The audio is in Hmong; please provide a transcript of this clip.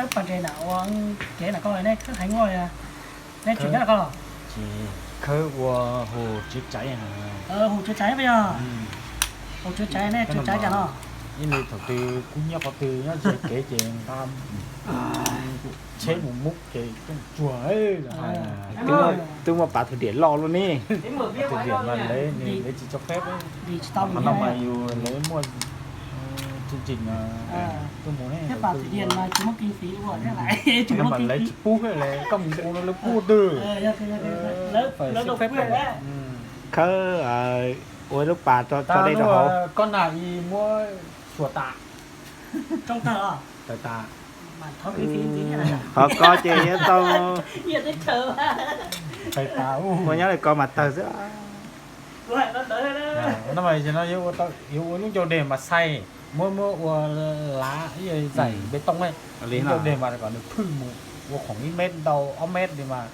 khawb pas ntses na ua kev na koj nej khawb heev ua, nej tseem nyob koj los? Khawb ua hu tsev tsaiv, hu tsev tsaiv yog, hu tsev tsaiv nej tsev tsaiv cas no? Ib li thaum twg kuv nyob qhov twg nyob ze kev ces nqa tsheb mus mub ces coj tsuag. Twb muaj pas thwm diam loj luaj ne. Thwm diam mas lawv tsis cho pheb. Qhov no mas yus lawv muaj chương trình tuaj mus ne. Thiab pas thwm diam mas tsis muaj kinh phí ua thiab, lawv tsis pub, koj mus ua no lawv pub twg. Khawb ua lub pas tso dej rau hauv. Koj na i muab xua tas, tawm tas. Qhov ko ces yuav tau, ua nyob li ko mas tawg xwb. No yuav ua lub ncauj deg mas xais, muab muab ua lav ib zaim npe tooj, lub ncauj deg mas kom nws phwj mus ua khoom ib mev ntau ob mev li mas.